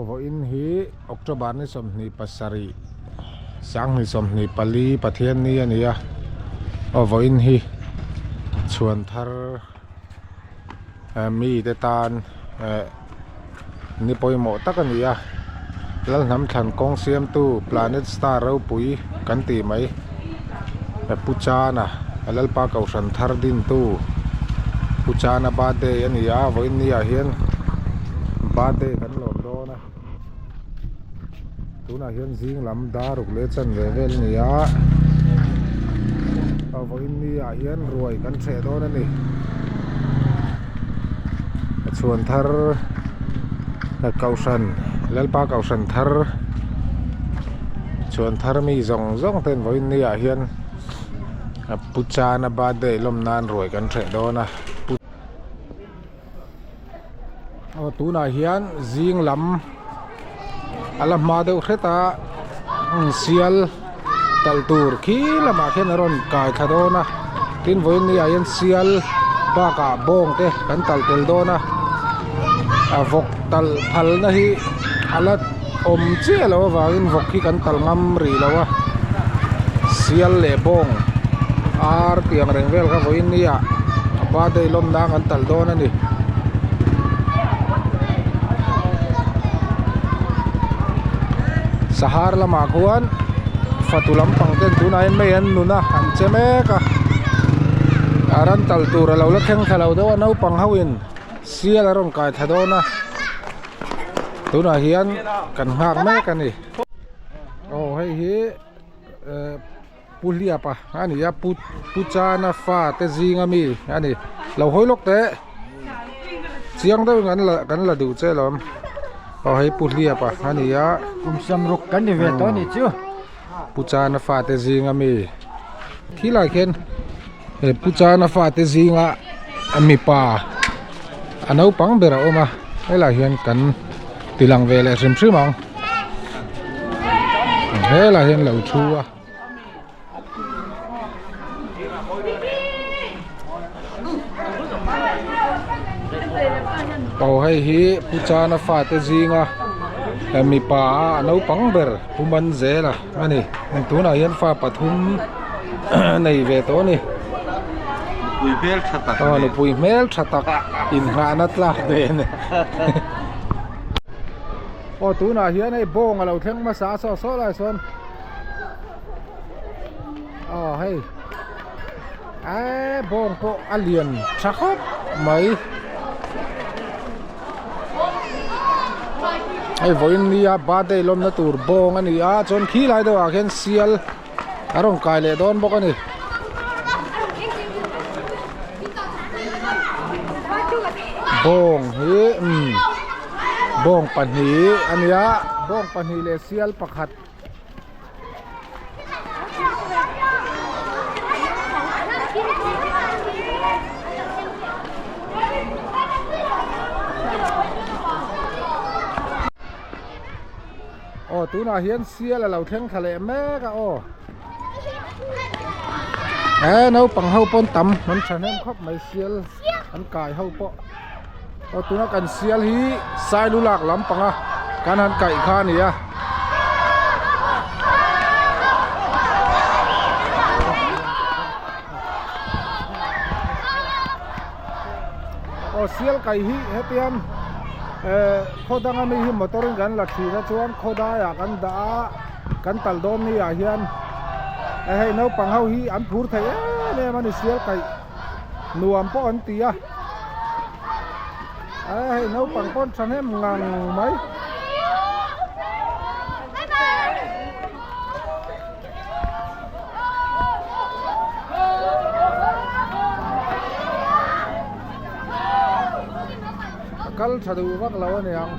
Aw vawiin hi October ni 27 2024 Pathianni a ni a, aw vawiin hi chhuan thar mite tan eh ni pawimawh tak a ni a, Lalhnam thlan kawng siamtu Planet Star ropui kan tih mai Pu Chana Lalpa Kohhran thar dintu Pu Chana birthday a ni a, vawiin ni ah hian birthday kan lawm dawn a, tunah hian zing lam dar ruk leh chanve vel a ni a, vawiin ni ah hian ruai kan hreh dawn a ni, chhuan thar Kohhran Lalpa Kohhran thar chhuan thar mi zawng zawng ten vawiin ni ah hian Pu Chana birthday lawm nan ruai kan hreh dawn a. Aw tunah hian zing lam a la hma deuh hret a sial talh tur khi lamah khian a rawn kai thla dawn a tin vawiin ni ah hian sial bakah bawng te kan talh tel dawn a a vawk talh phal na hi a la awm chiah loh avangin vawk hi kan talh ngam rih lo a sial leh bawng ar tih ang reng vel kha vawiin ni ah a birthday lawm nan an talh dawn a ni. Sahar lamah khuan fatu lampang ten tunah hian mei an nun a an che mek a a ran talh tur a lo la thleng thla lo deuh a naupang ho in sial a rawn kai thla dawn a. Tunah hian kan nghak mek a ni. Aw hei hi eh Pu Hliapa a ni a Pu Pu Chana fa te zinga mi a ni. Lo hawi lawk teh chiang deuhin kan la kan la duh che alawm. Aw hei Pu Hliapa a ni a. Kum samruk kan ni ve tawh a nih chu. Pu Chana fa te zinga mi khilai khian he Pu Chana fa te zinga mipa a naupang ber a awm a helaiah hian kan ti lang ve leh hrim hrim ang helaiah hian lo thu a. Aw hei hi Pu Chana fate zinga mipa a naupang ber Pu Manzela a ni tunah hian fa pathum nei ve tawh a ni. Nupui hmel tha tak Aw nupui hmel tha tak inngahna tlak ve a ni. Aw tunah hian hei bawng a lo thleng hmasa a saw saw lai sawn aw hei eee bawng pawh a lian tha khawp mai hei vawiin nia birthday lawmna tur bawng a ni a chuan khi lai deuhah khian sial a rawn kai leh dawn bawk a ni. Bawng hi umm bawng pahnih a nia bawng pahnih leh sial pakhat. Aw tunah hian sial a lo thleng thla leh mek a aw he naupang ho pawn tam an thahnem khawp mai sial an kai ho pawh aw tuna kan sial hi sailu lak lampanga kan han kaih kha a ni a. Aw sial kai hi hetiang eh khaw danga mi hi motor in kan la thin a chuan khaw daiah kan dah a kan tal dawn ni ah hian eh hei naupang ho hi an phur thei em em a ni sial kaih nuam pawh an ti a eh hei naupang pawh an thahnem ngang mai. A kal tha duh vak lo a niang.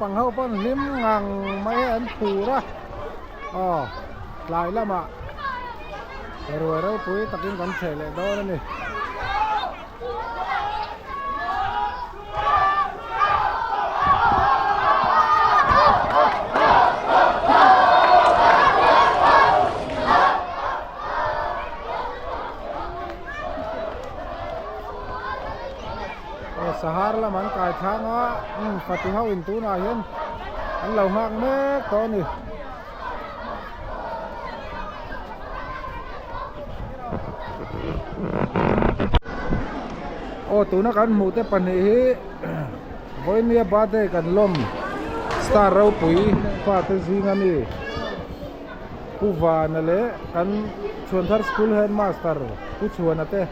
Naupang ho pawn hlim ngang mai an phur a, aw tlai lamah ruai ropui takin kan chheh leh dawn a ni. Sahar lam an kai thlang a umm fatu ho in tunah hian an lo nghak mek tawh a ni. Aw tuna kan hmuh te pahnih hi vawinia birthday kan lawm star ropui fate zinga mi Pu Vana leh kan Chhuanthar school headmaster Pu Chhuana te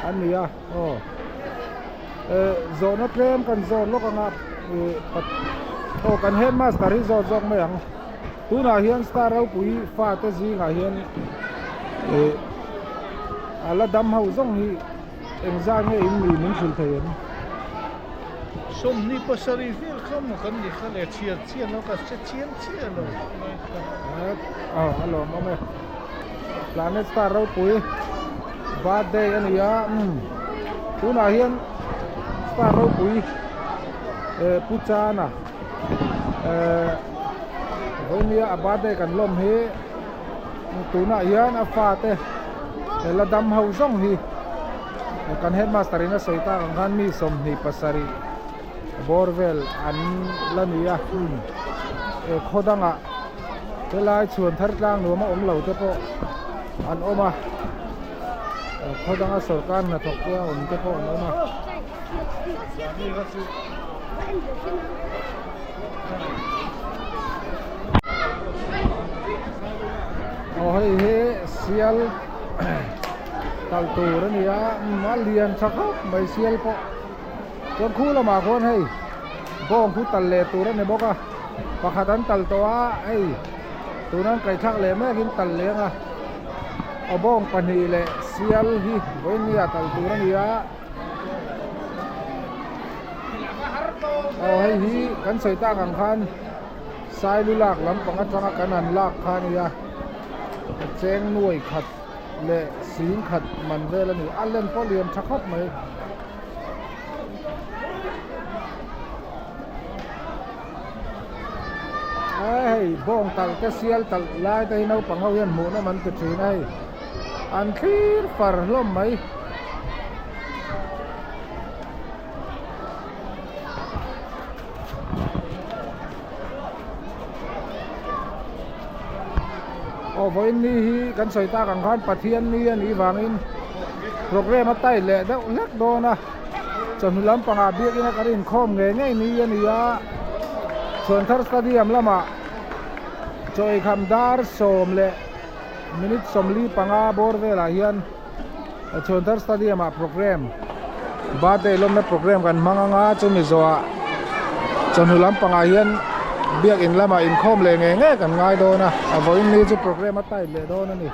an ni a aw eh zawhna tlem kan zawt lawk anga ih aw kan headmaster hi zawt zawk mai ang. Tunah hian star ropui fate zingah hian ih a la dam ho zawng hi engzah nge in ni min hrilh thei em? Sawmhnih pasarih vel kha maw kan ni kha le chhiar chian lo ka hre chiang chiah lo. Aw a lawmawm e. Planet star ropui birthday a ni a umm tunah hian star ropui eh Pu Chana eh Vawinia a birthday kan lawm hi tunah hian a fate he la dam ho zawng hi kan headmaster in a sawi tak ang khan mi 27 bawr vel an la ni a he khaw dangah helai chhuan thar tlang nuam a awm lo te pawh an awm a khaw danga sawrkar hnathawk te a awm te pawh an awm a. Aw hei hi sial kal tur a ni a a lian tha khawp mai sial pawh chuan khu lamah khuan hei bawng khu tal leh tur a ni bawk a pakhat an tal tawh a hei tuna an kaithlak leh mek in tal leh ang a aw bawng pahnih leh sial hi vawiin ah tal tur a ni a. Aw hei hi kan sawi tak ang khan Sailu lak lampang atanga kan han lak kha a nia cheng nuai khat leh sing khat man vel a ni a len pawh lian tha khawp mai. Hei bawng talh te sial talh lai te hi naupang ho hian hmuh nawm an ti thin a hei an thlir far hlawm mai. Aw vawiin ni hi kan sawi tak ang khan Pathian ni a nih vangin programme a tai leh deuh hlek dawn a chawhnu lampangah biakina kan inkhawm ngei ngei ni a ni a Chhuanthar stadium lamah chaw eikham dar sawm leh minute 45 bawr velah hian Chhuanthar stadium ah programme birthday lawmna programme kan hmang anga chumi zawhah chawhnu lampangah hian biakin lamah inkhawm leh ngei ngei kan ngai dawn a a vawiin ni chu programme a tight leh dawn a ni.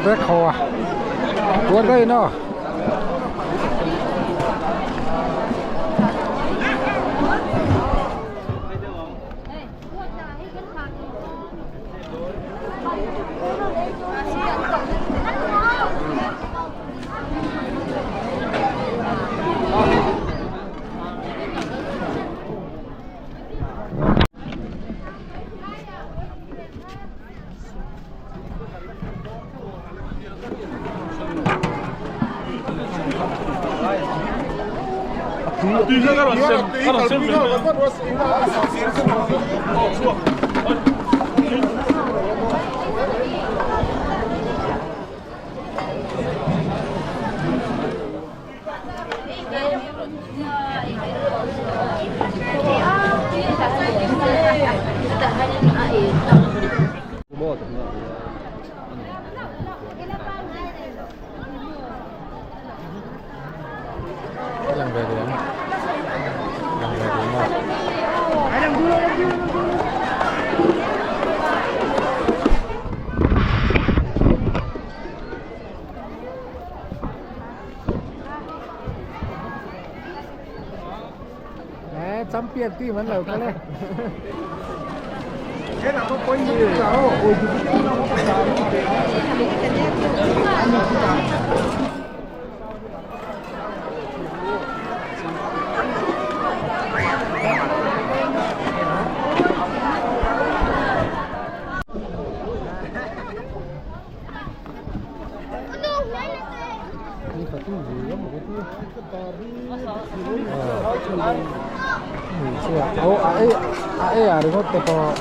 Vek ho a tuar daih no. Champion team an lo kal e. A e a ringawt te pawh.